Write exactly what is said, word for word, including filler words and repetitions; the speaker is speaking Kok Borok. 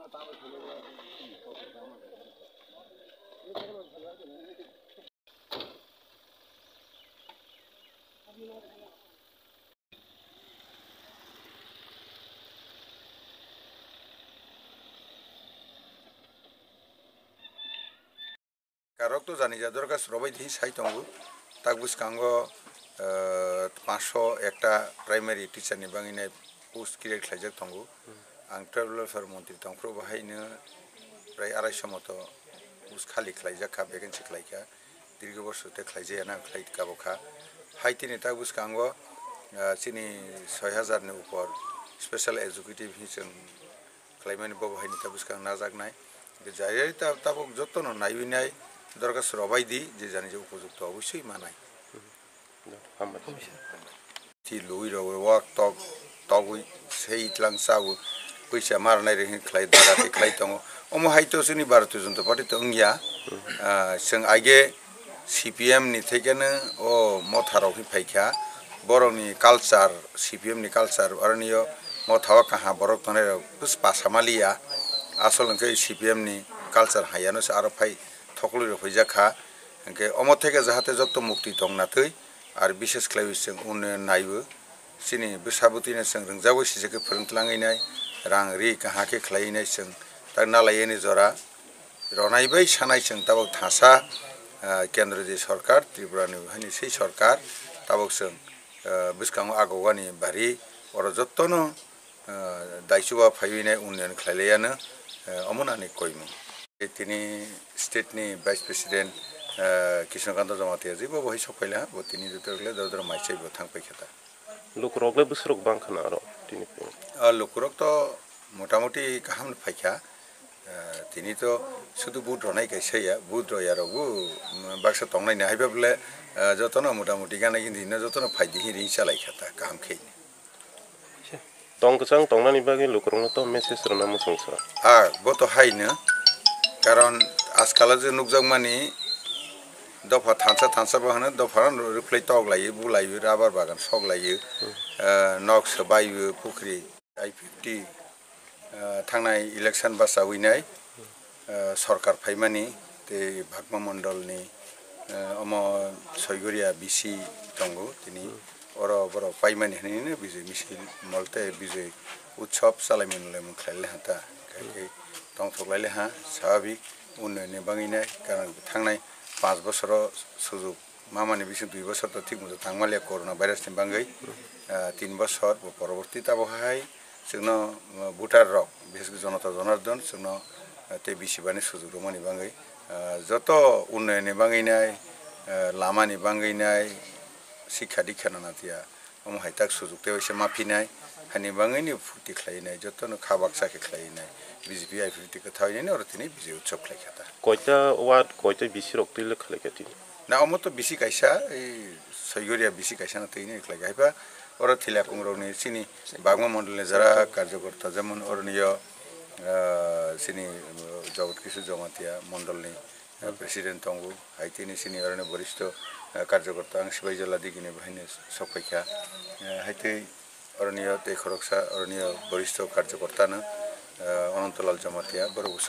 Karok to jani ja dorkar sorobai di sai tongo. Tak bwskango, eh, panchsho ekta primary teacher ni bangwi nai post create khlaijak tongo. Ang tribal welfare montri tongphuru bo haino prai araisho moto post khali khlaijak kha, vacancy khlai kha. Dirgho borsor te khlaijaya na khlai kabo kha. Hai tini tak bwskango, eh, chini soi hajar ni upor special executive hi chwng khlaimani bo bo haini ta bwskang najaknai. Hingke jayai ta-, tabuk jotono naiwi nai dorkar sorobai di, je jani je upojukto obosoi manai. Hambai. Ti lui rok wak tok togwi sei tlang chawo, puisa marnai re hin khlai daga te khlai tongo. Omo hai to chini Bharatiya Janata Party to wngya. Ah, chwng aige C P M ni thekeno o motha rok hi phaikha, borokni culture, C P M ni culture, aroni o motha o kaha borok tongnai rok bwspa samaliya, asol hwnkhe C P M ni culture hayano se aro phai thoklwi rok huijak kha, hwnkhe omo theke jahate joto mukti tong natwi, ar bishes khlaiwi chwng unnayan naiwi. Chini bwsa bwtwino chwng rwngjagwi sijak khe phwrwng tlangwi nai, rang ri kaha khe khlaiwi nai chwng tak nalaiyani jora ronai bai sanai chwng tabuk thasa, ah, kendro je sorkar, Tripura ni hani sei sorkar tabuk chwng, ah, bwskango agogani bari oro jottono, ah, daichuba phaiwi nai unnayan khlailaiyano, ah, omo nani koimung. Tini state ni vice president, ah, Krishna Kanta Jamatia je bo bo hai sok phaila, bo tini joto khle dodro mai chai bo thang pai khe ta. Lukurok le bwswrok bang khna aro tini phuru. Ah, lukurok to motamuti kaham phaikha. Ah, tini to sudu vote ronai kaisa ya, vote roya rokbo, mm, baksa tongnai na haiba bole, ah, jotono motamuti gana gini no jotono phaidi hi ring chalai kha ta kaham khe. Tong kwchang tongnani bagwi lukurokno to message rwna muchung sa. Ah, bo to haino. Karon ajkal je nukjakmani dopha thansa thansa bo hwno dopha reply tok laiwi, bu laiwi, rubber bagan sok laiwi, eh, nok swbaiwi, pukhri, I fifty, eh, thangnai election bachawi nai, eh, sorkar phaimani tei Bagma Mondolni, eh, omo Soigoria B C tongo tini. Oro borok paimani hinwi Bijay misil mol tei Bijay Utsav chalaimani laimung khlai le ha ta. Khe tongthok lai le ha, swabik unnayonni bangwi nai, karon thangnai panch bosoro sujuk mamani bising dui bosor to thik mujung tangmaliya corona virus ni bangwi, ah, tin bosor bo poroborti tabo hai chwngno, ah, voter rok, bises khe Jonata Jonardon chwngno, ah, tei bisibani sujuk rwmani bangwi, ah, joto unnayonni bangwi nai, ah, lamani bangwi nai, sikha dikha nana tiya, omo hai tak sujuk tei waisa ma phinai, hani bangwini phuti khlai nai, jotono kha baksa khe khlai nai, B J P I P T kwthai nini oro tini Bijay Utsav khlai kha ta. Koita ward, koita B C rok twi le khlai kha tini. Na omo to bisi kaisa, ei Soigoria bisi kaisa no twi nini khlai kha. Haiba oro Thilakung rokni chini Bagma Mondolni jara karjokorta, jemon oroniyo, ah, chini, ah, Jagat Kishore Jamatia Mondolni, ah, president tongo, hai tini sini oroni boristo, ah, karjokorta ang Sibai Jola digini bahaino sok phaikha. Ah, hai tei oroniyo tei khoroksa oroniyo boristo karjokorta no, ah, Anantolal Jamatia borok